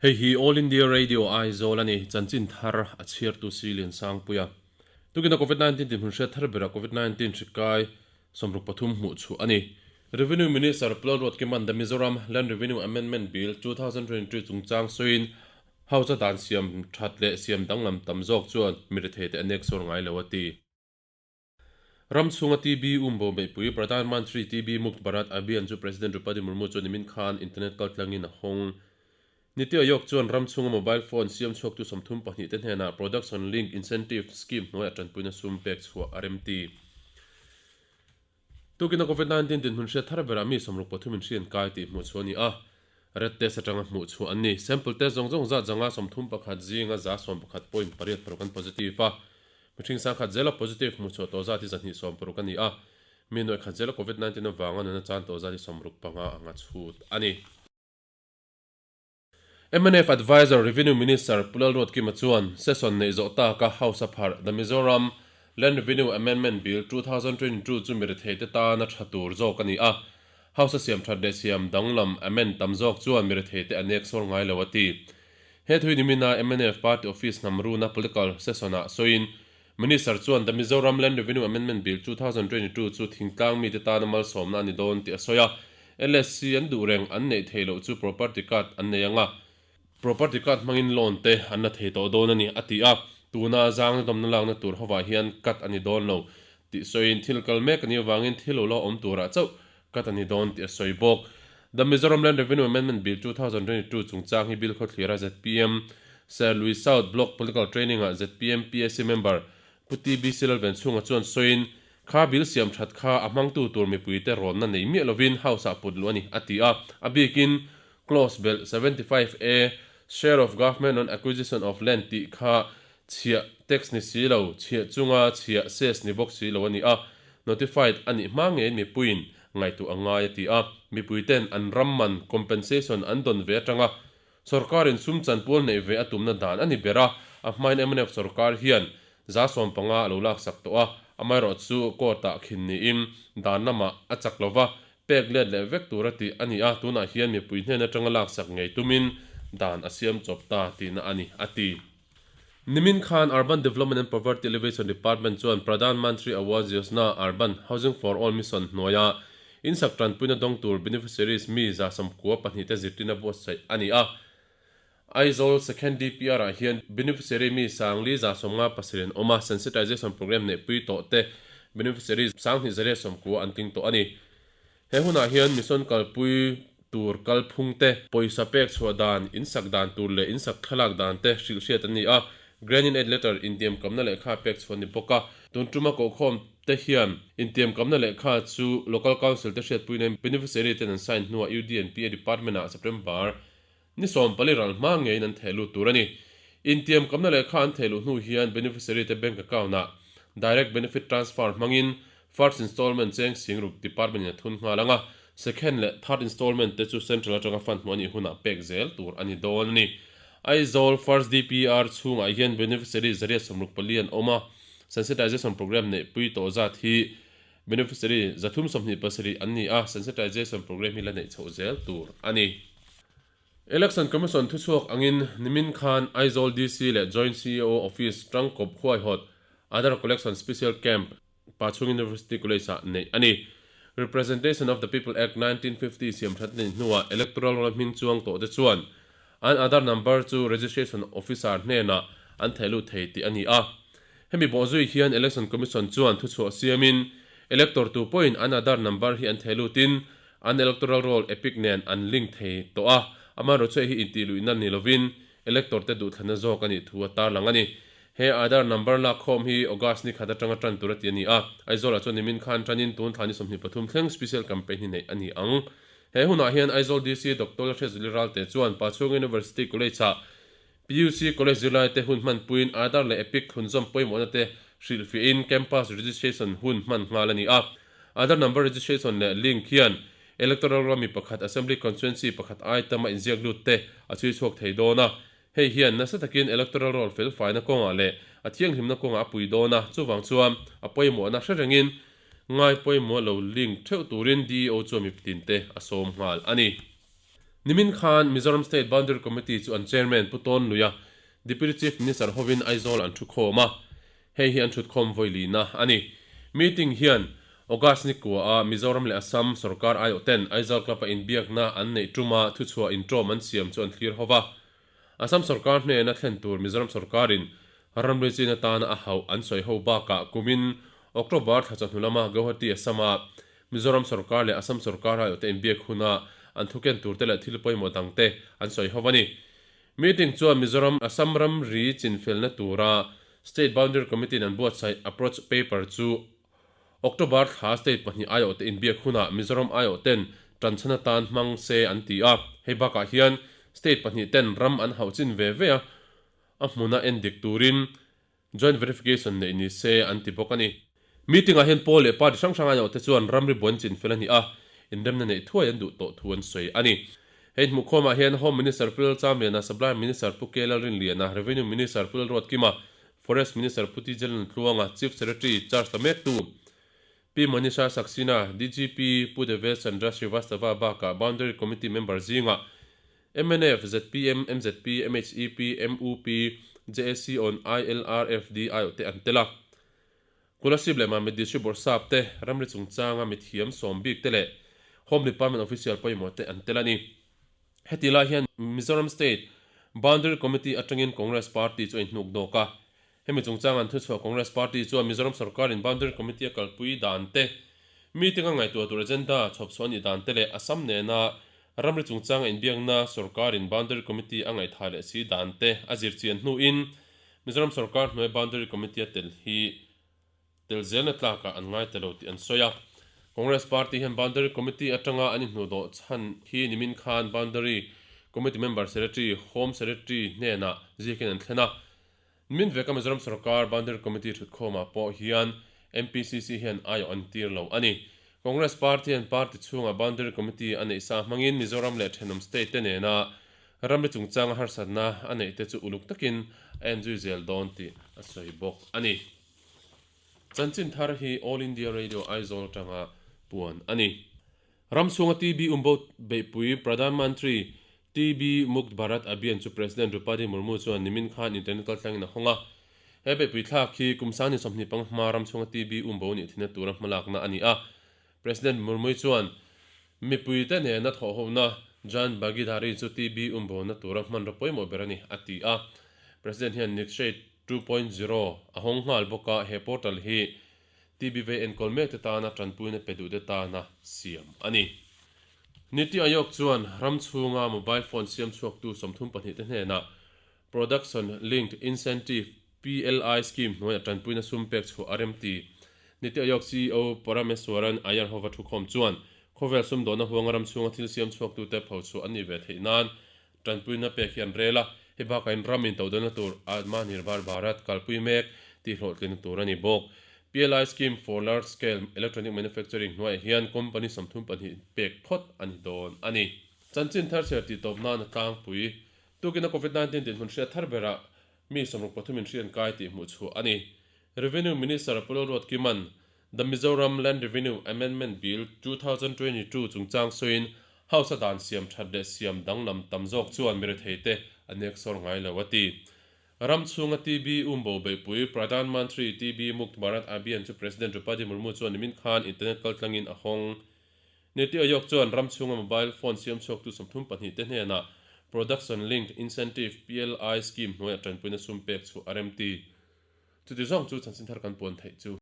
Hei hi All India Radio Aizawl a ni, chanchin thar a chhiartu si Liansangpuia. Tukina Covid 19 dinhmun hriat thar berah Covid 19 hri kai 63 hmuh chhuah a ni. Revenue Minister Pu Lalruatkima'n The Mizoram Land Revenue Amendment Bill 2023 chungchang sawiin House a dan siam that leh siam danglam tam zawk chuan mi retheite a nek sawr ngai lo a ti. Ram chhunga TB umbo beihpui Pradhan Mantri TB Mukt Bharat Abhiyan chu President Droupadi Murmu chuan nimin khan internet kaltlangin a hawng. Niti Aayog chuan ram chhunga mobile phone siam chhuaktu 32 te hnenah Production Link Incentive Scheme hnuaiah tanpuina sum pek chhuah a remti. Tukina Covid 19 dinhmun hriat thar berah mi 63 in hri an kai tih hmuh chhuah a ni a, red test atanga hmuh chhuah an ni. Sample test zawng zawng zat zanga 31 zinga 11.8 an positive a, Mihring sangkhat zela positive hmuh chhuah tawh zat hi 260 a ni a, mi nuaih khat zela Covid 19 avanga nuna chan tawh zat hi 65 anga chhut a ni. Mnf Adviser Revenue Minister Pu Lalruatkima chuan session neih zawh taka House a pharh The Mizoram Land Revenue Amendment Bill 2022 chu mi retheite tana tha tur zawk a ni a, House a siam that leh siam danglam amend tam zawk chuan mi retheite a nek sawr ngai lo a ti. He thui nimina mnf Party Office hnam runa political session-ah sawiin Minister chuan The Mizoram Land Revenue Amendment Bill 2022 chu thingtlang mite tana malsawmna a ni dawn tih a sawi a. LSC an duh reng an neih theih loh chu property card an nei ang a, property card hmangin loan te an la thei tawh dawn a ni, a ti a. Tuna zangna dawmna lakna tur hovah hian cut a ni dawn lo tih sawiin thil kal mek a nih avangin thil lo la awm turah chauh Cut a ni dawn tih a sawi bawk. The Mizoram Land Revenue Amendment Bill 2022 chungchang hi bill khawthlira zpm Sir Louis South Block Political Training-ah zpm PAC member Pu TBC Lalvenchhunga chuan sawiin, Kha bill siam that kha a hmangtu tur mipuite rawnna nei miah lovin House-ah put luh a ni, a ti a. A bikin Clause belh 75A, Share of Government on Acquisition of Land tih kha chhiah tax ni si lo, chhiah chunga chhiah cess ni bawk si lo a ni a, notified a nih hma ngeiin mipuiin ngaihtuah a ngai a ti a, mipuiten an ram man compensation an dawn ve atanga sorkarin sum chanpual neih ve a tumna dan a ni ber a, a hmain mnf sorkar hian 15% a lo laksak tawh a, amaherawhchu court-ah khin niin dan lamah a chak lova, pek let leh vek tur a tih a ni a, tunah hian mipui hnen atanga laksak ngei tumin dan a siam chawp ta tihna a ni, a ti. Nimin khan Urban Development and Poverty Alleviation Department chuan Pradhan Mantri Awas Yojana Urban Housing for All Mission hnuaia insak tanpuina dawng tur beneficiaries mi 92 te zirtirna buatsaih a ni a. Aizawl Second DPR ah hian beneficiary mi 4157 an awm a, sensitization program neihpui tawh te beneficiary 2890 an tling tawh a ni. He hunah hian mission kalpui tur kalphung te, pawisa pek chhuah dan, insak dan tur leh insak thlalak dan te hrilh hriat an ni a, Grant-in Aid Letter intiamkamna lehkha pek chhuah a ni bawk a. Tun tuma kohkhawm te hian intiamkamna lehkha chu Local Council te hriatpuina in beneficiary ten an sign hnuah UDNPA Department ah September ni 14 ral hma ngeiin an theh lut tur a ni. Intiamkamna lehkha an theh luh hnu hian beneficiary te bank account ah Direct Benefit Transfer hmangin First installment cheng Singruk Department in a thun nghal ang a, second leh third installment te chu Central atanga fund hmuh a nih hunah pek zel tur a ni dawn a ni. Aizawl First DPR chhungah hian beneficiary 164 an awm a, sensitization program neihpui tawh zat hi beneficiary 327 an ni a, sensitization program hi la neih chhoh zel tur a ni. Election Commission thuchhuak angin nimin khan Aizawl DC leh Joint CEO Office tangkawp huaihawt Aadhaar Collection Special Camp Pachhung University College-ah neih a ni. Representation of the People Act 1950 siam that neih hnuah electoral roll hming chuang tawh te chuan an Aadhaar number chu Registration Officer hnenah an theh lut thei tih a ni a. Hemi bawhzui hian Election Commission chuan thuchhuah siamin elector tu pawhin an Aadhaar number hi an theh lutin an electoral roll EPIC nen an link thei tawh a, amaherawhchu hei hi intihluihna ni lovin elector te duhthlanna zawk a nih thu a tarlang a ni. He Aadhaar number lak khawm hi August ni khat atanga tan tur a ti a ni a, Aizawlah chuan nimin khan tanin tun thla ni 23 thleng special campaign hi neih a ni ang. He hunah hian Aizawl DC Doctor Lalhriatzuali Ralte chuan Pachhung University College-ah PUC College zirlaite hun hmanpuiin Aadhaar leh EPIC thlunzawm pawimawhna te hrilhfiahin Campus Registration hun hman nghal a ni a. Aadhaar number registration leh link hian Electoral Roll mi pakhat Assembly Constituency pakhat item a inziak lut te a chhui chhuak thei dawn a. Hei hian nasa takin electoral roll felfaina kawngah leh a thianghlimna kawngah a pui dawn a, chuvang chuan a pawimawhna hre rengin ngai pawimawh lo link theuh turin DEO chuan mipuitinte a sawm nghal a ni. Nimin khan Mizoram State Boundary Committee chu an Chairman Pu Tawn Luia, Deputy Chief Minister hovin Aizawl an thukhawm a, hei hi an thutkhawm vawi lina a ni. Meeting hian August ni kua a Mizoram leh Assam sorkar aiawh ten Aizawl Club a inbiakna an neih tuma thuchhuah intawm an siam chu an thlir ho va. Assam sorkar hnena thlen tur Mizoram sorkarin ramri chin atana a hauh an sawi ho bakah kumin October thla chawhnu lama Guwahati Assam-a Mizoram sorkar leh Assam sorkar aiawhte inbiak huna an thuken turte leh thil pawimawh dangte an sawi ho a ni. Meeting chuan Mizoram Assam ramri chinfelna tura State Boundary Committee-in an buatsaih approach paper chu October thla state pahnih aiawhte inbiak hunah Mizoram aiawhten tanchhan atan hmang se an ti a. Hei bakah hian state pahnih ten ram an hauh chin ve ve a, a hmuna en dik turin joint verification neih ni se an ti bawk a ni. Meeting ah hian pawl leh party hrang hrang aiawhte chuan ramri buan chin fel a ni a, inremna neih thuai an duh tawh thu an sawi a ni. Hei hmuhkhawmah hian Home Minister Pu Lalchamliana, Supply Minister Pu K Lalrinliana, Revenue Minister Pu Lalruatkima, Forest Minister Pu T Jalantluanga, Chief Secretary charge la mektu Pi Manisha Saxena, DGP Pu Devesh Chandra Srivastava bakah Boundary Committee member zingah mnf, zpm, mzp, mhep, mup, JAC on ILRFD aiawhte an tel a. Kolasib leh Mamit District Bawrhsap te, ramri chungchanga mithiam sawm bik te leh Home Department official pawimawh te an tel a ni. Heti lai hian Mizoram State Boundary Committee atangin Congress Party chu a inhnuk dawk a. Hemi chungchang an thuchhuah Congress Party chuan Mizoram sorkarin Boundary Committee a kalpui dan te, meeting a ngaihtuah tur agenda chhawpchhuah a nih dan te leh Assam nena ramri chungchanga inbiakna sorkarin Boundary Committee a ngaihthah leh si dan te a zirchian hnuin Mizoram sorkar hnuai Boundary Committee a tel hi tel zelna tlakah an ngai ta lo tih an sawi a. Congress Party hian Boundary Committee atanga an inhnuhdawh chhan hi nimin khan Boundary Committee Member Secretary, Home Secretary hnenah ziakin an thlen a. Nimin veka Mizoram sorkar Boundary Committee thutkhawmah pawh hian MPCC hian aiawh an tir lo a ni. Congress Party hian party chhungah Boundary Committee a neih sa hmangin Mizoram leh thenawm state te nena ramri chungchanga harsatna a neih te chu uluk takin a enzui zel dawn tih a sawi bawk a ni. Chanchin thar hi All India Radio Aizawl atanga puan a ni. Ram chhunga TB umbo beihpui Pradhan Mantri TB Mukt Bharat Abhiyan chu President Droupadi Murmu chuan nimin khan internet kaltlangin a hawng a. He beihpui thlak hi kum sangni 20 pang hma ram chhunga TB umbo nih thinna tura hmalakna a ni a. President Murmu chuan mipuite nena thawhhona Jan Bhagidari chu TB umbona tura hmanraw pawimawh ber a ni, a ti a. President hian Nikshay 2.0 a hawng nghal bawk a, he portal hi TB vei enkawl mekte tana tanpuina pe duhte tana siam a ni. Niti Aayog chuan ram chhunga mobile phone siam chhuaktu 32 te hnenah Production Linked Incentive, PLI, scheme hnuaiah tanpuina sum pek chhuah a rem ti. Niti Aayog CEO Parameswaran Iyer hova thukhawm chuan khawvel sumdawhna huanga ram chhunga thil siam chhuaktute pho chhuah an nih ve theih nan Tanpuina pek hi an rel a, hei bakah in ram intodelna tur Atmanirbhar Bharat kalpui mek tih hlawhtlinna tur a ni bawk. PLI Scheme for Large Scale Electronic Manufacturing hnuaiah hian company 32 pek phawt a ni dawn a ni. Chanchin thar chhiar tih tawp nan a tlangpui. Tukin a Covid 19 dinhmun hriat thar berah mi 63 in hri an kai tih hmuh chhuah a ni. Revenue Minister Apollo Ruatkiman The Mizoram Land Revenue Amendment Bill, 2022 chungchang sawiin House a dan siam that leh siam danglam tam zawk chuan miretheite a nek sawr ngai lo a ti. Ram chhunga TB umbo beihpui Pradhan Mantri TB Mukt Bharat Abhiyan chu President Droupadi Murmu chuan nimin khan internet kaltlangin a hawng. Niti Aayog chuan ram chhunga mobile phone siam chhuaktu 32 te hnenah Production Linked Incentive, PLI, scheme hnuaiah tanpuina sum pek chhuah a remti. Chuti zawng chu chanchin thar kan puan theih chu.